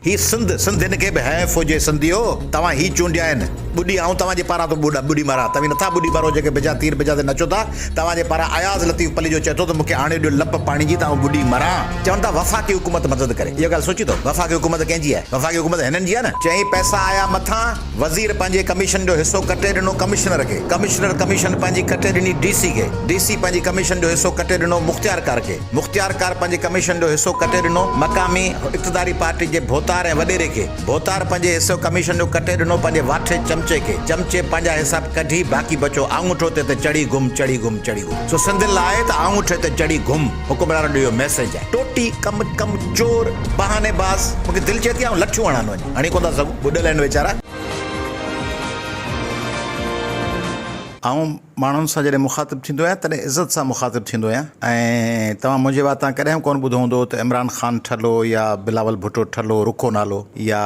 هي سنڌ، سنڌين کي به حيف هجي سنڌيو، توهان هي چونڊيا آهن، ٻڏي آئون توهان جي پاران ٿو ٻڏي مران، توهين نٿا ٻڏي مرو جيڪي بجا تير بجا تي نچو ٿا، توهان جي پاران اياز لطيف پليجو چئي ٿو ته مون کي آڻي ڏيو لپ پاڻي جي ته آئون ٻڏي مران. چون ٿا وفاقي حڪومت مدد ڪري. اها ڳالهه سوچي اٿو؟ وفاقي حڪومت ڪنهن جي آهي؟ وفاقي حڪومت هنن جي آهي نه؟ چيائين پئسا آيا مٿان، وزير پنهنجي ڪميشن جو حصو ڪٽي ڏنو ڪمشنر کي، ڪمشنر ڪميشن پنهنجي ڪٽي ڏني ڊي سي کي، ڊي سي پنهنجي ڪميشن جو حصو ڪٽي ڏنو مختيارڪار کي، مختيارڪار پنهنجي ڪميشن جو حصو ڪٽي ڏنو مقامي اقتداري پارٽي جي ڀوتار ۽ وڏيري کي، ڀوتار پنهنجي حصو ڪميشن جو ڪٽي ڏنو پنهنجي واٺي چمچي کي، چمچي پنهنجا حصا ڪڍي باقي بچو آڱوٺو تي ته چڙهي گم چڙهي گم چڙهي گم. سو سنڌين لاء آهي ته آڱوٺي تي چڙهي گم حڪمرانن جو اهو ميسيج آهي. ٽوٽي ڪم ڪم چور بهاني باز مونکي دل چئي ٿي آئون لٺيون هڻان وڃي هڻي ڪونه ٿا سگهون ٻڏل آهن ويچارا. آئون ماڻهن سان جڏهن مخاطب ٿيندو آهيان تڏهن عزت سان مخاطب ٿيندو آهيان ۽ توهان منهنجي واتان ڪڏهن به ڪونه ٻڌو هوندو ته عمران خان ٺلهو يا بلاول ڀٽو ٺلهو رکو نالو يا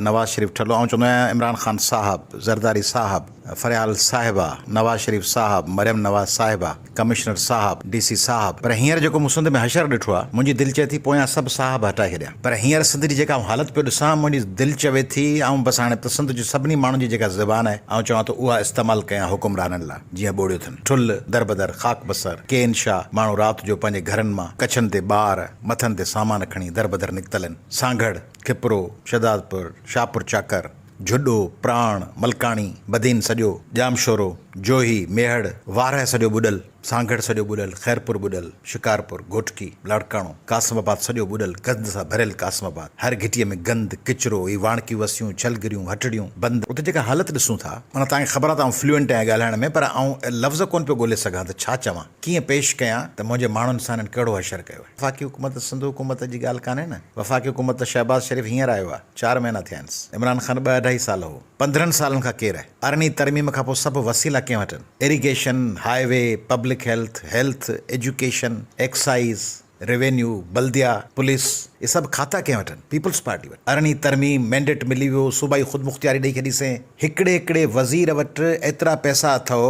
نواز شريف ٺلهو آئون چوندو آهيان عمران خان صاحب زرداري صاحب فريال صاحبه نواز شريف صاحب مريم نواز صاحبه ڪمشنر صاحب ڊي سي صاحب پر هينئر جيڪو مون سنڌ ۾ حشر ڏٺو آهي منهنجي دل چئي ٿي پويان سڀ صاحب هٽائي ڇڏيان پر هينئر سنڌ جي جيڪا آئون حالت پيو ڏسان منهنجي دل چوي ٿي آئون بس هاڻي ته سنڌ جي سڀني ماڻهن جي جيڪا زبان آهي آئون چوان ٿو اها استعمال ڪيان حڪمرانن لاء جيئن ٻوڙيو ٿن. ٺلهه، دربدر، خاڪ بسر، ڪين شاهه، ماڻهو رات جو پنهنجي گهرن مان ڪڇن تي ٻار، مٿن تي سامان کڻي دربدر نڪتل آهن. سانگهڙ، کپرو، شهدادپور، شاهپور چاڪر، جهڏو، پراڻ، ملڪاڻي، بدين سڄو، ڄامشورو، جوهي، ميهڙ، وارهه سڄو ٻڏل. سانگهڙ سڄو ٻڏل، خيرپور ٻڏل، شڪارپور، گهوٽڪي، لاڙڪاڻو، قاسم آباد سڄو ٻڏل، گند سان ڀريل قاسم آباد، هر گهٽيء ۾ گند، ڪچرو، هي واڻڪيون وسيون، ڇلگريون، هٽڙيون، بند. اتي جيڪا حالت ڏسون ٿا، معنيٰ توهان کي خبر آهي ته آئون فلوئنٽ آهيان ڳالهائڻ ۾ پر آئون لفظ ڪونه پيو ڳولي سگهان ته ڇا چوان، ڪيئن پيش ڪيان ته منهنجي ماڻهن سان هنن ڪهڙو حشر ڪيو آهي. وفاقي حڪومت سنڌ حڪومت جي ڳالهه ڪانهي نه، وفاقي حڪومت ته شهباز شريف هينئر آيو آهي، چار مهينا ٿيا آهنس، عمران خان ٻه اڍائي سال هو، 15 سالن کان ڪير آهي؟ ارڙهين ترميم کان پوء سڀ وسيلا ڪنهن وٽ آهن؟ Irrigation, highway, public health, health, education, excise, revenue, Baldia, police, اهي سڀ کاتا ڪنهن وٽ آهن؟ پيپلز پارٽي وٽ. ارڙهين ترميم، مينڊيٽ ملي ويو، صوبائي خودمختياري ڏئي ڇڏيسين. هڪڙي هڪڙي وزير وٽ ايترا پئسا اٿئو،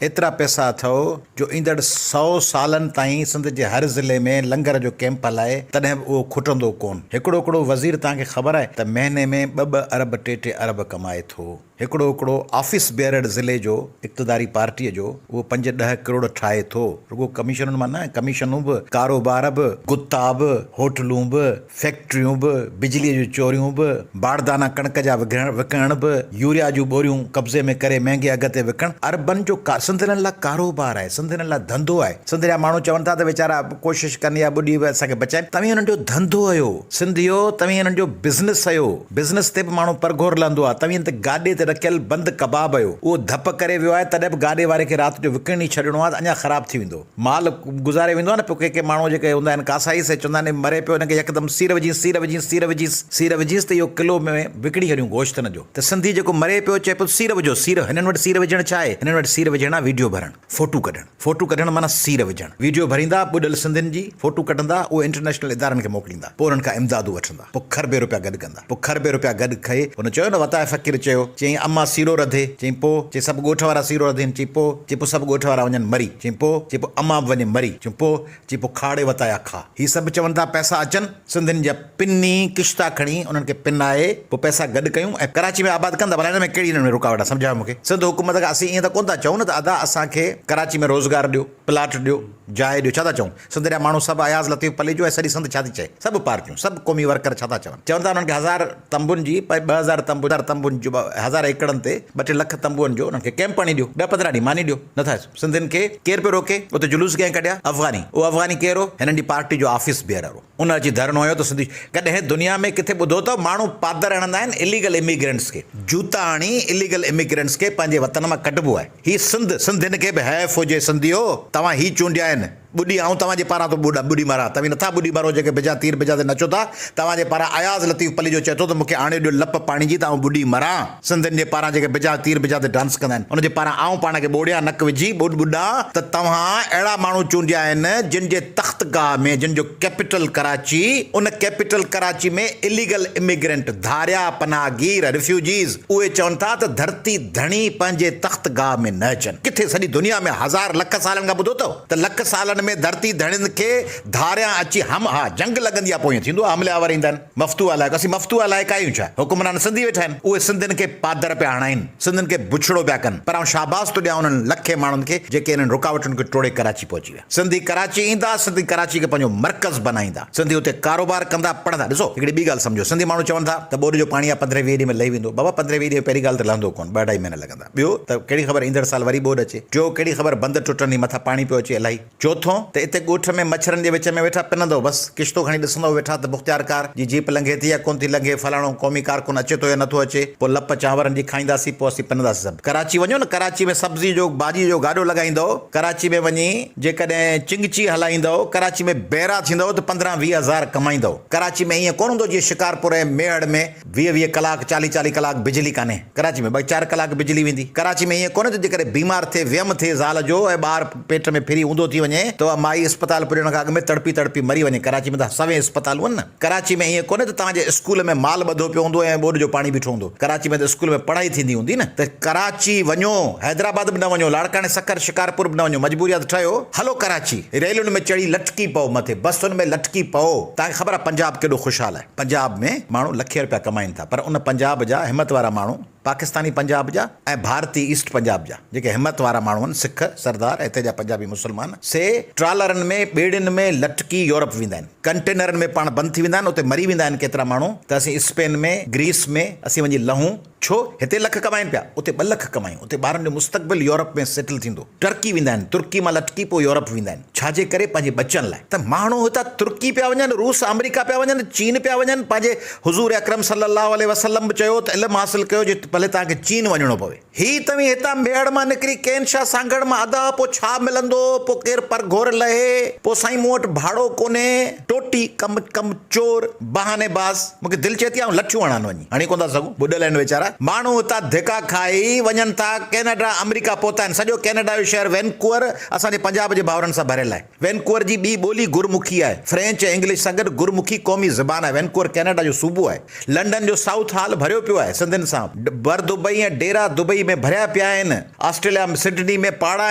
ايترا پئسا اٿئو جو ايندڙ سئو سالن تائين سنڌ جي هر ضلعي ۾ لنگر جو ڪئمپ هلائي تڏهن به اهو کٽندو ڪونه. هڪڙو هڪڙو وزير توهان کي خبر آهي ته مهيني ۾ ٻه ٻه ارب ٽي ٽي ارب ڪمائي ٿو. هڪڙو هڪڙو آفيس بيئرر ضلعي جو اقتداري پارٽيء جو اهو پنج ڏهه ڪروڙ ٺاهي ٿو. رڳو ڪميشنن مان نه، ڪميشنون به، ڪاروبار به، گتا به، هوٽلون به، فيڪٽريون به، بجليء جون چوريون به، باردانا ڪڻڪ جا وڪڻڻ به، يوريا جون ٻوريون قبضي ۾ ڪري مهنگي اگهه تي وڪڻ، اربن جو سنڌين لاء ڪاروبار آهي، سنڌين لاء ڌنڌو آهي. سنڌ جا ماڻهو چون ٿا ته ويچارا ڪوشش ڪن يا ٻڏي به اسان کي بچائين، توهين انهن جو ڌنڌو هيو، سنڌيو توهين انهن جو بزنس هيو، بزنس تي به ماڻهو پرگهور لهندو آهي، توهين ته گاڏي تي رکيل بند ڪباب هيو، اهو ڌپ ڪري ويو آهي، تڏهن به گاڏي واري کي رات جو وڪڻي ڇڏڻو آهي ته اڃا خراب ٿي ويندو. مال گذاري ويندو آهي نه پوء ڪي ڪي ماڻهو جيڪي هوندا آهن ڪاسائي سي چوندا آهن مري پيو هن کي يڪدم سير وجهينس سير وجهينس سير وجهينس سير وجهينس ته اهو ڪلو ۾ وڪڻي ڇڏيون گوشت هن جو ته سنڌي جيڪو مري پيو چئي پيو سير وجهو سير هنن وٽ سير وجهڻ ڇا آهي هنن وٽ سير وجهڻ آهي ويڊيو ڀرڻ فوٽو ڪڍڻ فوٽو ڪڍڻ معنيٰ سير وجهڻ ويڊيو ڀريندا ٻڏل سنڌين جي فوٽو ڪڍندا اهو انٽرنيشنل ادارن کي موڪليندا پوء انهن کان امدادون وٺندا پوء کربين روپيا گڏ ڪندا. پوء کربين روپيا گڏ کئي. هن چيو نه وتاء فقير چيو. چيائين اما سيرو رڌي. چيائين پوء؟ چيائين سڀ ڳوٺ وارا سيرو رڌين. چيائين پوء؟ چيائين پوء سڀ ڳوٺ وارا وڃن مري. چيائين پوء؟ چيائين پوء اما به وڃي مري. چيائين پوء؟ چيائين پوء کاڙي وتايا کا. هي سڀ چون ٿا پئسا اچن، سنڌين جا پني ڪشتا کڻي انهن کي پنائي پوء پئسا گڏ ڪيون ۽ ڪراچي ۾ آباد ڪن ته ڀلا هن ۾ ڪهڙي هنن ۾ رڪاوٽ آهي سمجهايو مون کي. سنڌ حڪومت کان اسين ائين ته ڪونه ٿا چئون نه ته ادا اسان کي ڪراچي ۾ روزگار ڏيو، پلاٽ ڏيو، جاء ڏيو، ڇا ٿا چئون؟ سنڌ جا ماڻهو سڀ اياز لطيف پليجو ۽ سڄي سنڌ ڇا ٿي چئي؟ سڀ پارٽيون، سڀ قومي ورڪر ڇا ٿا چون؟ چون ٿا انهن کي هزار تنبن جي 2000 تنبو هزار تنبن جو هزار ايڪڙن تي ٻه ٽي لک تنبوئن جو انهن کي ڪئمپ هڻي ڏيو، ڏهه 15 ڏينهن ماني ڏيو، نه ٿا سنڌين کي ڪير پيو روڪي؟ اتي جلوس ڪنهن ڪڍيا؟ افغاني. اهو افغاني ڪير هو؟ هنن جي پارٽي جو آفيس بيئرر هو. ان اچي ڌرڻو هنيو ته سنڌي ڪڏهن دنيا ۾ ڪٿي ٻڌو اٿو ماڻهو پادر هڻندا آهن اليگل اميگرنٽس کي جوتا هڻي اليگل اميگرنٽس کي پنهنجي وطن مان ڪڍبو آهي. هي سنڌ، سنڌين کي به حيف هجي سنڌيو، توهان هي چونڊيا آهن، ٻڏي آئون توهان جي پاران ٿو ٻڏي مران، توهين نٿا ٻڏي مرو جيڪي بجا تير بجا تي نچو ٿا، توهان جي پاران اياز لطيف پليجو چئي ٿو ته مون کي آڻي ڏيو لپ پاڻي جي ته آئون ٻڏي مران، سنڌين جي پاران جيڪي بجا تير بجا تي ڊانس ڪندا آهن ان جي پاران آئون پاڻ کي ٻوڙيان نڪ وجهي ٻڏ ٻڏان ته توهان اهڙا ماڻهو چونڊيا آهن جن جي تخت گاهه ۾ جن جو ڪيپيٽل ڪراچي ان ڪيپيٽل ڪراچي ۾ اليگل اميگرنٽ ڌاريا پناهگير رفيوجيز اهي چون ٿا ته ڌرتي ڌڻي پنهنجي تخت گاهه ۾ نه اچن. ڪٿي سڄي دنيا ۾ هزار لک سالن کان ٻڌو اٿو ته لک سالن علائقن ۾ ڌرتي ڌڻين کي ڌاريان اچي هم ها جنگ لڳندي آ پوء ائين ٿيندو آ حملي آور ايندا آهن مفتوح علائقو اسين مفتوح علائقا آهيون ڇا حڪمران سنڌي ويٺا آهن اهي سنڌين کي پادر پيا هڻائين سنڌين کي بڇڙو پيا ڪن پر آئون شاباس ٿو ڏيان انهن لکين ماڻهن کي جيڪي انهن رڪاوٽن کي ٽوڙي ڪراچي پهچي ويا سنڌي ڪراچي ايندا سنڌي ڪراچي کي پنهنجو مرڪز بنائيندا سنڌي اتي ڪاروبار ڪندا پڙهندا ڏسو هڪڙي ٻي ڳالهه سمجهو سنڌي ماڻهو چون ٿا ته ٻوڏ جو پاڻي آ پندرهين ويهين ڏينهن ۾ لهي ويندو بابا پندرهين ويهين ڏينهن ۾ پهرين ڳالهه ته لهندو ڪونه ٻه اڍائي مهينا لڳندا ٻيو ته ڪهڙي خبر ايندڙ سال وري ٻوڏ اچي. ٽيو ڪهڙي خبر بند ٽٽن هي مٿان پاڻي پيو اچي الائي. چوٿون ته اتي ڳوٺ ۾ مڇرن جي وچ ۾ ويٺا پنندؤ بس ڪشتو کڻي ڏسندؤ ويٺا ته مختيارڪار جي جيپ لنگهي ٿي يا ڪونه ٿي لنگهي فلاڻو قومي ڪارڪن اچي ٿو يا نٿو اچي پوء لپ چانورن جي کائينداسين پوء اسين پننداسين سڀ. ڪراچي وڃو نه ڪراچي ۾ سبزي جو ڀاڄي جو گاڏو لڳائيندؤ ڪراچي ۾ وڃي جيڪڏهن چنگچي هلائيندؤ ڪراچي ۾ بيرا ٿيندؤ ته 15 20 هزار ڪمائيندؤ ڪراچي ۾ ائين ڪونه هوندو جيئن شڪارپور ۽ ميهڙ ۾ 20 20 ڪلاڪ 40 40 ڪلاڪ بجلي ڪانهي ڪراچي ۾ ٻه چار ڪلاڪ بجلي ويندي ڪراچي ۾ ائين ڪونهي ته جيڪڏهن بيمار ٿئي ويم ٿئي زال جو ۽ ٻار پيٽ ۾ ڦري اونڌو ٿي وڃي ته اها مائي اسپتال پڄڻ کان اڳ ۾ تڙپي تڙپي مري وڃي ڪراچي ۾ ته سوين اسپتالون آهن نه ڪراچي ۾ ائين ڪونهي ته توهان جي اسڪول ۾ مال ٻڌو پيو هوندو ۽ ٻوڏ جو پاڻي بيٺو هوندو ڪراچي ۾ ته اسڪول ۾ پڙهائي ٿيندي هوندي نه ته ڪراچي وڃو حيدرآباد به نه وڃو لاڙڪاڻي سکر شڪارپور به نه وڃو مجبوري آهي ته ٺهيو هلو ڪراچي ريلن ۾ چڙهي لٽڪي پئو مٿي بسن ۾ لٽڪي پئو توهان کي خبر آهي پنجاب ڪيڏو خوشحال آهي. پنجاب ۾ ماڻهو لکين رپيا ڪمائين ٿا پر ان پنجاب جا همت وارا ماڻهو پاڪستاني پنجاب جا ۽ ڀارتي ايسٽ پنجاب جا جيڪي همت وارا ماڻهو آهن سک سردار ۽ هتي جا پنجابي مسلمان سي ٽرالرن ۾ ٻيڙين ۾ لٽڪي يورپ ويندا آهن ڪنٽينرن ۾ پاڻ بند ٿي ويندا آهن اتي مري ويندا آهن ڪيترا ماڻهو ته اسين اسپين ۾ گريس ۾ اسين وڃي لهون ڇو هتي لک ڪمائين پيا اتي ٻه لک ڪمايون اتي ٻارن جو مستقبل يورپ ۾ سيٽل ٿيندو ٽرڪي ويندا آهن ترڪي مان لٽڪي پوء يورپ ويندا آهن ڇا جي ڪري پنهنجي ٻچن لاء ته ماڻهو هتان ترڪي پيا وڃن روس آمريڪا پيا وڃن چين پيا وڃن پنهنجي حضور اڪرم صلي الله عليه وسلم به چيو ته علم حاصل ڪيو جي ڀلي توهان کي چين وڃڻو پوي هي توهين هتان ميهڙ مان نڪري ڪين شاهه سانگهڙ مان ادا پوء ڇا ملندو پوء ڪير پرگهور لهي پوء سائين مون وٽ ڀاڙو ڪونهي ٽوٽي ڪم ڪم چور بهاني باز مون کي دل چئي ٿي آئون لٺيون هڻان وڃي. هڻي ڪونه ٿا سگهون. ٻڏل آهن ويچارا. ماڻهو هتان ڌڪا کائي وڃن ٿا. ڪئناڊا، آمريڪا پهتا آهن. سڄو ڪئناڊا جو شهر وينڪوئر اسان جي پنجاب جي ڀائرن سان ڀريل آهي. وينڪوئر جي ٻي ٻولي گرمکي آهي. فرينچ ۽ انگلش سان گڏ گرمکي قومي زبان آهي. وينڪوئر ڪئناڊا جو صوبو آهي. لنڊن جو سائوٿ هال ڀريو پيو آهي سنڌين سان. بر دبئي ۽ ڊيرا دبئي ۾ ڀريا پيا آهن. آسٽريليا ۾ سڊني ۾ پاڙا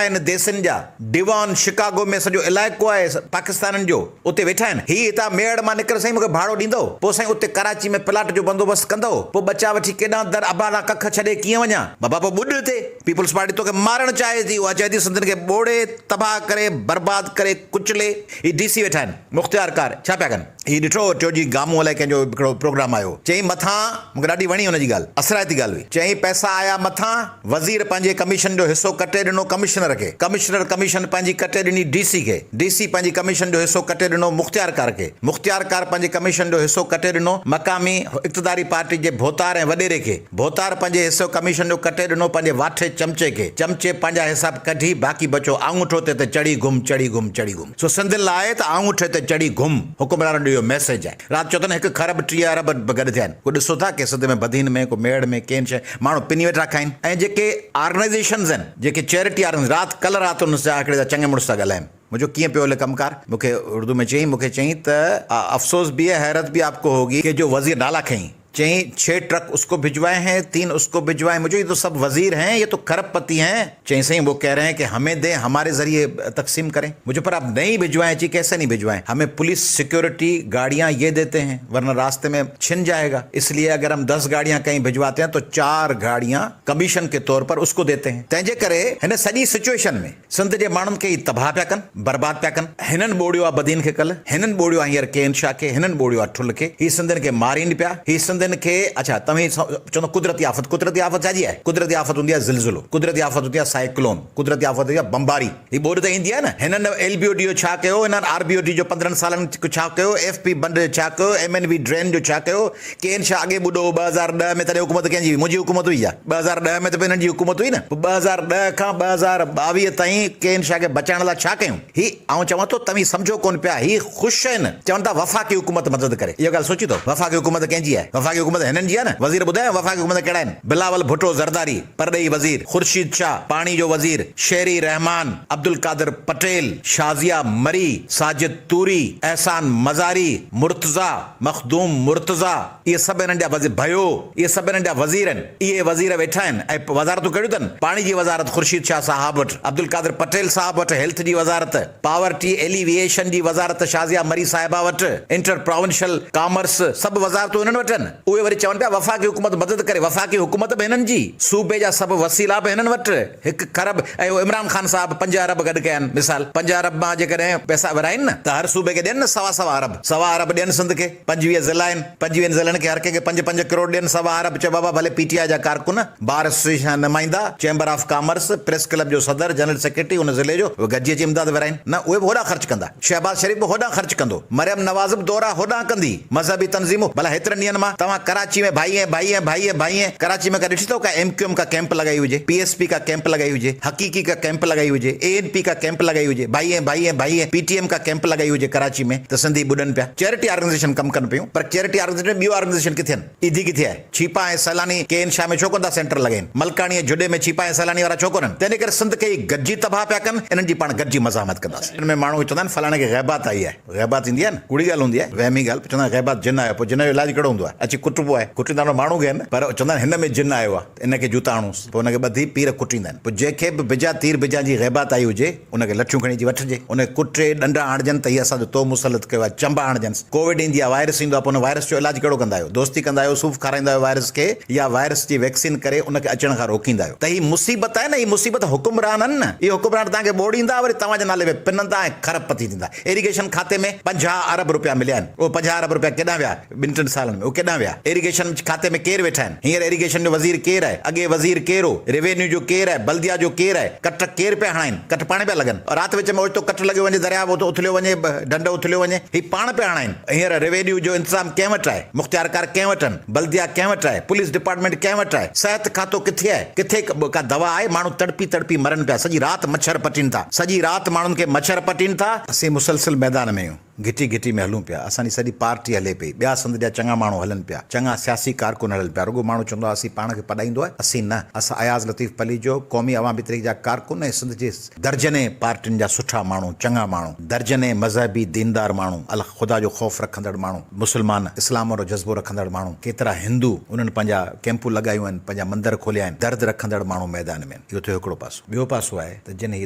آهن ديسين جا. ڊيوان، شڪاگو ۾ سڄو علائقو آهي پاڪستانين جو، اتي ويٺا آهن. هي هتان ميهڙ مان نڪر سائين مون کي ڀاڙو ڏيندؤ؟ پوء سائين اتي ڪراچي ۾ پلاٽ جو بندوبست ڪندؤ؟ پوء ٻچا وٺي ڪيڏانهن در ابا ڏانهن ڪک ڇڏي ڪيئن وڃان؟ بابا پوء ٻڏ هتي. پيپلز پارٽي توکي مارڻ چاهي ٿي، اها چاهي ٿي سنڌين کي ٻوڙي، تباهه ڪري، برباد ڪري، ڪچلي. هي ڊي سي ويٺا آهن، مختيارڪار، ڇا پيا ڪن؟ هي ڏٺو ٽيو جي گامون الائي ڪنهن جو هڪڙو پروگرام آيو هو. چيائين مٿان، مون کي ڏاڍي وڻي هن جي ڳالهه، اثرائتي ڳالهه هئي. چيائين پئسا آيا مٿان، وزير پنهنجي ڪميشن جو حصو ڪٽي ڏنو ڪمشنر کي، ڪمشنر ڪميشن پنهنجي ڪٽي ڏني ڊي سي کي، ڊي سي پنهنجي ڪميشن جو حصو ڪٽي ڏنو مختيارڪار کي، مختيارڪار پنهنجي ڪميشن جو حصو ڪٽي ڏنو مقامي اقتداري پارٽي جي ڀوتار ۽ وڏيري کي، ڀوتار پنهنجي حصو ڪميشن جو ڪٽي ڏنو پنهنجي واٺي چمچي کي، چمچي پنهنجا حساب ڪڍي باقي بچو آڱوٺو تي ته چڙهي گم، چڙهي گم، چڙهي گم. سو سنڌين لاء آهي ته آڱوٺي تي چڙهي گهم، حڪمرانن جو اهو ميسيج آهي. رات چئو ٿا نه هڪ کرب 30 ارب به گڏ ٿيا آهن. ڪو ڏسو ٿا ڪي سنڌ ۾ بدين ۾ ڪو ميهڙ ۾ ڪين شيء ماڻهو پني ويٺا کائين ۽ جيڪي آرگنائيزيشنز آهن جيڪي چيرٽي آرگنائيزيشن رات ڪلهه رات ان سان هڪڙي سان چڱي مڙس سان ڳالهايم منهنجو ڪيئن پيو هلي ڪم ڪار مون کي اردو ۾ چيائين مون کي چيائين ته افسوس به هي حيرت به آپ ڪو هوگي ڪي جو وزير نالا کنئي چيائين ڇهه ٽرڪ اس ڪو ڀجوائي هين تين اس ڪو ڀجوائي مجھي يي تو سب وزير هين يي تو کرب پتي هين چيائين سائين وو ڪهه رهي هين ڪي همين دين هماري ذريعي تقسيم ڪرين مجھي پر آپ نهين ڀجوائين چي ڪيسي نهين ڀجوائين همين پوليس سيڪيورٽي گاڙيان يي ديتي هين ورنه راستي مين ڇن جائي گا اس ليي اگر هم دس گاڙيان ڪهين ڀجواتي هين تو چار گاڙيان ڪميشن ڪي طور پر اس ڪو ديتي هين تنهن جي ڪري هن سڄي سچوئيشن ۾. سنڌ جي ماڻهن کي هي تباهه پيا ڪن، برباد پيا ڪن. هنن ٻوڙيو آ بدين کي ڪلهه، هنن ٻوڙيو آ هينئر ڪي اين شاهه کي، هنن ٻوڙيو آ ٺل کي. هي سنڌين کي مارين پيا، هي سنڌين کي اڇا توهين چوندو قدرتي آفت، قدرتي آفت ڇا جي آهي؟ قدرتي آفت هوندي آهي زلزلو، قدرتي آفت هوندي آهي سائيڪلون، قدرتي آفت هوندي آهي بمباري. هي ٻوڏ ته ايندي آهي نه. هنن ايل بي او ڊي جو ڇا ڪيو، هنن آر بي او ڊي جو 15 سالن ڇا ڪيو، ايف پي بنڊ جو ڇا ڪيو، ايم اين وي ڊرين جو ڇا ڪيو، ڪي اين شاهه اڳي ٻڏو هو 2010 ۾ تڏهن حڪومت ڪنهن جي هئي؟ منهنجي حڪومت هئي ڇا؟ 2010 ۾ ته به انهن جي حڪومت هئي نه. پوء 2010 کان 2022 تائين ڪي اين شاهه کي بچائڻ لاء ڇا ڪيون؟ هي آئون چوان ٿو توهين سمجهو ڪونه پيا هي خوش آهن چون ٿا وفاقي حڪومت مدد ڪري. اها ڳالهه سوچي اٿو؟ وفاقي حڪومت ڪنهن جي آهي؟ وفاقي. وفاقي حڪومت هنن جي آهي نه؟ وزير ٻڌايو وفاقي حڪومت ڪهڙا آهن؟ بلاول ڀٽو زرداري، پرڏيهي وزير، خورشيد شاهه، پاڻي جو وزير، شيري رحمان، عبدالقادر پٽيل، شازيه مري، ساجد طوري، احسان مزاري، مرتضيٰ، مخدوم مرتضيٰ، اهي سڀ هنن جا وزير، ڀيو، اهي سڀ هنن جا وزير آهن. اهي وزير ويٺا آهن ۽ وزارتون ڪهڙيون اٿن؟ پاڻي جي وزارت خورشيد شاهه صاحب وٽ، عبدالقادر پٽيل صاحب وٽ هيلٿ جي وزارت، پاورٽي ايليويئيشن جي وزارت شازيه مري صاحبه وٽ، انٽر پراونشل ڪامرس، سڀ وزارتون هنن وٽ آهن. اهي وري چون پيا وفاقي حڪومت مدد ڪري، وفاقي حڪومت به هنن جي، صوبي جا سڀ وسيلا به هنن وٽ، هڪ کرب ۽ اهو عمران خان صاحب پنج ارب گڏ ڪيا آهن، مثال پنج ارب مان جيڪڏهن پئسا ورهائين نه ته هر صوبي کي ڏين نه سوا سوا ارب، سوا ارب ڏين سنڌ کي، 25 ضلعا آهن، پنجويهن ضلعن کي هر ڪنهن کي پنج پنج ڪروڙ ڏين سوا ارب، چئو بابا ڀلي پي ٽي آء جا ڪارڪن، بار ايسوسيئيشن جا نمائندا، chamber of commerce, press club جو صدر، جنرل سيڪريٽري ان ضلعي جو، اهي گڏجي اچي امداد ورهائين نه اهي به هوڏانهن خرچ ڪندا، شهباز شريف به هوڏانهن خرچ ڪندو، مريم نواز به دورا هوڏانهن ڪندي، مذهبي تنظيمون، ڀلا هيترن ڏينهن مان توهان ڪراچي ۾ ڀائي ۽ ڀائي ۽ ڀائي ۽ ڀائي ۽ ڪراچي ۾ ڪا ڏٺي اٿو ڪا ايم ڪيو ايم ڪا ڪئمپ لڳائي هجي، پي ايس پي ڪا ڪئمپ لڳائي هجي، حقيقي ڪا ڪئمپ لڳائي هجي، اي اين پي ڪا ڪئمپ لڳائي هجي، ڀائي ۽ ڀائي ۽ ڀائي ۽ پي ٽي ايم ڪا ڪئمپ لڳائي هجي ڪراچي ۾ ته سنڌي ٻڏن پيا. چيرٽي آرگنائيزيشن ڪم ڪن پيون پر چيرٽي آرگنائيزيشن ۾ ٻيون آرگنائيزيشن ڪٿي آهن؟ ايڌي ڪٿي آهي؟ ڇيپا ۽ سيلاني ڪي اين شاهه ۾ ڇو ڪونه ٿا سينٽر لڳائين؟ ملڪاڻي ۽ جهڏي ۾ ڇيپا ۽ سيلاني وارا ڇو ڪونهن؟ تنهن ڪري سنڌ کي هي گڏجي تباهه پيا ڪن، انهن جي پاڻ گڏجي مزاحمت ڪنداسين. ان ۾ ماڻهو چوندا آهن فلاڻي کي غيبات آئي آهي. غيبات ايندي آهي نه، ڪوڙي ڳالهه هوندي آهي، وهمي ڳالهه، پوء چوندا آهن غيبات جن آيو، پوء جن جو علاج ڪهڙو هوندو آهي؟ اچي ڪٽبو آهي، ڪٽيندا آهن ماڻهو کي نه، پر چوندا آهن هن ۾ جن آيو آهي ته ان کي جوتا هڻونس، پوء ان کي ٻڌي پير ڪٽيندا آهن، پوء جنهن کي به بجا تير بجا جي غيبات آئي هجي، ان کي لٺيون کڻي اچي وٺجي، ان کي ڪٽي ڏنڊا هڻجن ته هي اسان جو تو مسلط ڪيو آهي، چنبا هڻجنس، ڪووڊ ايندي آهي، وائرس ايندو آهي، پوء ان وائرس جو علاج ڪهڙو ڪندا آهيو؟ دوستي ڪندا آهيو، صوف کارائيندا آهيو وائرس کي يا وائرس جي ويڪسين ڪري ان کي اچڻ کان روڪيندا آهيو؟ ته هي مصيبت آهي نه، هي مصيبت حڪمرانن نه، اهي حڪمران توهان کي ٻوڙيندا وري توهان جي نالي ۾ پنندا ۽ کرب پتي ٿيندا. ايريگيشن کاتي ۾ 50 ارب رپيا مليا آهن، اهي 50 ارب رپيا ڪيڏانهن ويا؟ ٻن ٽن سالن ۾ اهي ڪيڏانهن ويا؟ ايريگيشن کاتي ۾ ڪير ويٺا آهن؟ هينئر ايريگيشن جو وزير ڪير آهي؟ اڳي وزير ڪير هو؟ ريونيو جو ڪير آهي؟ بلديا جو ڪير آهي؟ ڪٽ ڪير پيا هڻائين؟ ڪٽ پاڻ پيا لڳن. رات وچ ۾ اوچتو ڪٽ لڳيو وڃي، درياء اٿليو وڃي، ڍنڍ اٿليو وڃي، هي پاڻ پيا هڻائين. هينئر ريونيو جو انتظام ڪنهن وٽ آهي؟ مختيارڪار ڪنهن وٽ آهن؟ بلديا ڪنهن وٽ آهي؟ پوليس ڊپارٽمينٽ ڪنهن وٽ آهي؟ صحت کاتو ڪٿي آهي؟ ڪٿي ڪا دوا آهي؟ ماڻهو تڙپي تڙپي مرن پيا، سڄي رات مڇر پٽين ٿا، سڄي رات ماڻهن کي مڇر پٽين ٿا. اسين مسلسل ميدان ۾ آهيون، گهٽي گهٽي ۾ هلون پيا، اسان جي سڄي پارٽي هلي پئي، ٻيا سنڌ جا چڱا ماڻهو هلن پيا، چڱا سياسي ڪارڪن هلن پيا، رڳو ماڻهو چوندو آهي اسين پاڻ کي پڏائيندو آهي، اسين نه، اسان اياز لطيف پليجو، قومي عوامي تحريڪ جا ڪارڪن ۽ سنڌ جي درجنين پارٽين جا سٺا ماڻهو، چڱا ماڻهو، درجنين مذهبي ديندار ماڻهو، الخ خدا جو خوف رکندڙ ماڻهو، مسلمان، اسلام وارو جذبو رکندڙ ماڻهو، ڪيترا هندو، انهن پنهنجا ڪئمپون لڳايون آهن، پنهنجا مندر کوليا آهن، درد رکندڙ ماڻهو ميدان ۾ آهن. اهو ٿيو هڪڙو پاسو. ٻيو پاسو آهي ته جن هي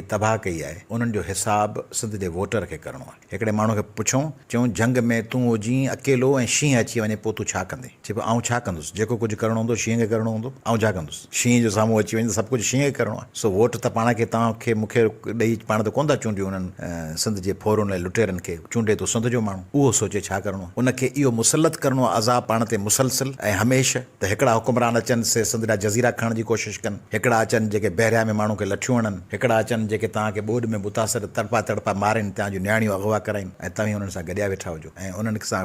تباهه ڪئي آهي، انهن جو حساب سنڌ جي ووٽر کي ڪرڻو آهي. هڪڙي ماڻهو کي پڇيون، چيون جهنگ ۾ تون هجين اڪيلو ۽ شينهن اچي وڃي پوء تون ڇا ڪندين؟ چئي پيو آئون ڇا ڪندس، جيڪو ڪجهه ڪرڻو هوندو شينهن کي ڪرڻو هوندو، آئون ڇا ڪندس؟ شينهن جو سامهون اچي وڃي ته سڀ ڪجهه شينهن کي ڪرڻو آهي، سو ووٽ ته پاڻ کي توهان کي مون کي ڏئي پاڻ ته ڪونه ٿا چونڊيون انهن سنڌ جي ڦورن ۽ لٽيرن کي چونڊي ٿو سنڌ جو ماڻهو اهو سوچي ڇا ڪرڻو آهي؟ ان کي اهو مسلط ڪرڻو آهي عذاب پاڻ تي مسلسل ۽ هميشه ته هڪڙا حڪمران اچن سي سنڌ جا جزيرا کڻڻ جي ڪوشش ڪن، هڪڙا اچن جيڪي بحريا ۾ ماڻهو کي لٺيون هڻن، هڪڙا اچن جيڪي توهان کي ٻوڏ ۾ متاثر تڙپا تڙپا مارين توهان جون نياڻيون اغوا ڪرائين ۽ توهين انهن سان گڏيا ويٺا هجو ۽ انهن سان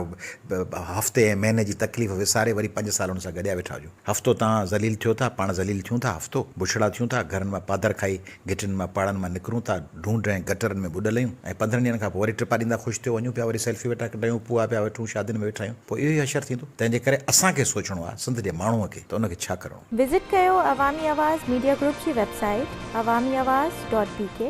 هفتي ۽ مهيني جي تڪليف وساري وري پنج سال انهن سان گڏيا ويٺا هجو. هفتو توهان ذليل ٿيو ٿا، پاڻ ذليل ٿيون ٿا، هفتو بڇڙا ٿيون ٿا، گهرن مان پادر کائي گهٽين مان پاڙن مان نڪرون ٿا، ڍونڍ ۽ گٽرن ۾ ٻڏل آهيون ۽ 15 ڏينهن کان پوء وري ٽپا ڏيندا خوش ٿيو وڃون پيا وري سيلفي ويٺا ڪڍايون پوئا پيا وٺون شادين ۾ ويٺا آهيون پوء اهو ئي حشر ٿيندو تنهن جي ڪري اسان کي سوچڻو آهي سنڌ جي ماڻهوء کي ته ان کي ڇا ڪرڻو آهي. وزٽ ڪيو عوامي آواز ميڊيا گروپ جي website Awami Awaz dot B K.